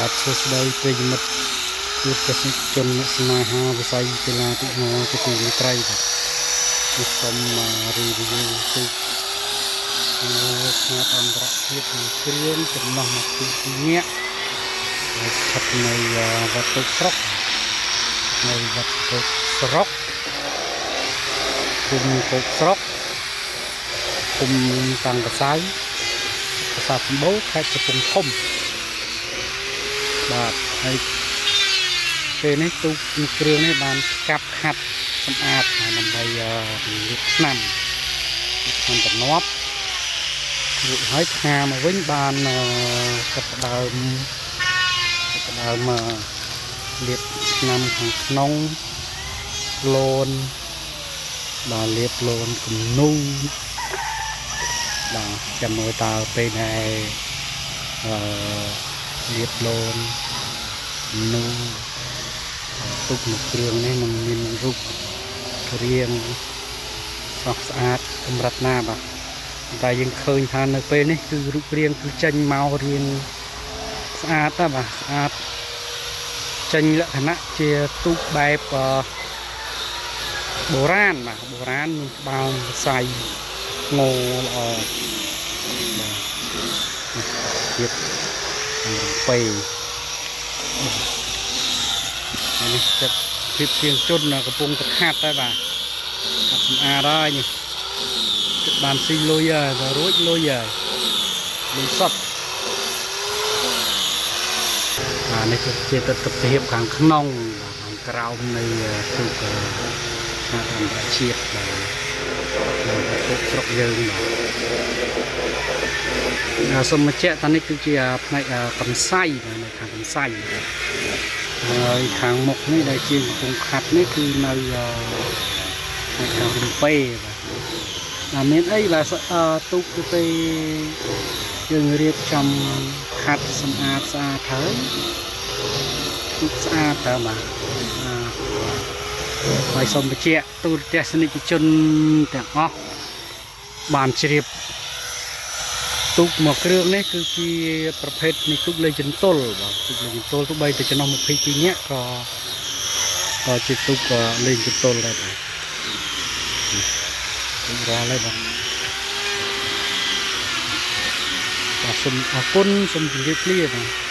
បាទសួស្តីប្រិយមិត្តទូទស្សនិកជនអ្នកស្នេហាវិស័យកីឡាទូកងជាទីមេត្រីបាទនេះសូម review ទូកងខ្នាតអន្តរជាតិមួយគ្រឿងចំណុះ22នាក់ហើយស្ថិតនៅវត្តទូកស្រុកនៅវត្តទូកស្រុកភូមិគោកស្រុកភូមិតាំងកសៅប្រាសាទសម្បូរខេត្តកំពង់ធំបាទហើយពេលនេះទូកគ្រឿងនេះបានកាប់ខាត់សម្អាតដើម្បីលាបថ្នាំថ្នាំតំណប់រួចហើយផ្ងាមកវិញបានចាប់ផ្ដើមចាប់ផ្ដើមលាបថ្នាំខាងក្នុងលូនបាទលាបលូនគំនូបាទចាំមើលតើពេលដែលអឺលាបលូនគំនូទុកមួយគ្រឿងនេះនឹងមានរូបរាងស្រស់ស្អាតកម្រិតណាបាទតែយើងឃើញថានៅពេលនេះគឺរូបរាងគឺចេញមករាងស្អាតណាបាទស្អាតចេញលក្ខណៈជាទូកបែបបុរាណបាទបុរាណមានក្បាលសរសៃងល្អបាទទៀតរំពេនេះចិត្តភាពជាងជនកំពុងតែខាត់ហើយបាទខាត់សម្អាតហើយនេះចិត្តបានស៊ីលុយហើយបើរួចលុយហើយលុយសុទ្ធបាទនេះគឺជាទស្សនវិជ្ជាខាងក្នុងបាទខាងក្រោមនៃទូកឆ្នាតអន្តរជាតិបាទនៅទូកស្រុកយើងបាទសូមបញ្ជាក់ថានេះគឺជាផ្នែកកំសៃបាទនៅខាងកំសៃហើយខាងមុខនេះដែលជាកំពុងខាត់នេះគឺនៅផ្នែកខាងរំពេបាទបាទមានអីបាទទូកទៅពេលយើងរៀបចំខាត់សម្អាតស្អាតហើយទូកស្អាតតើបាទហើយសូមបញ្ជាក់ទូរទស្សនិកជនទាំងអស់បានជ្រាបទូកមួយគ្រឿងនេះគឺជាប្រភេទនៃទូកលេខចន្ទល់បាទទូកលេខចន្ទល់ទោះបីតែចំណុះ22នាក់ក៏ជាទូកលេខចន្ទល់ដែរបាទទូករាល់ហើយបាទបាទសូមអរគុណសូមជម្រាបលាបាទ។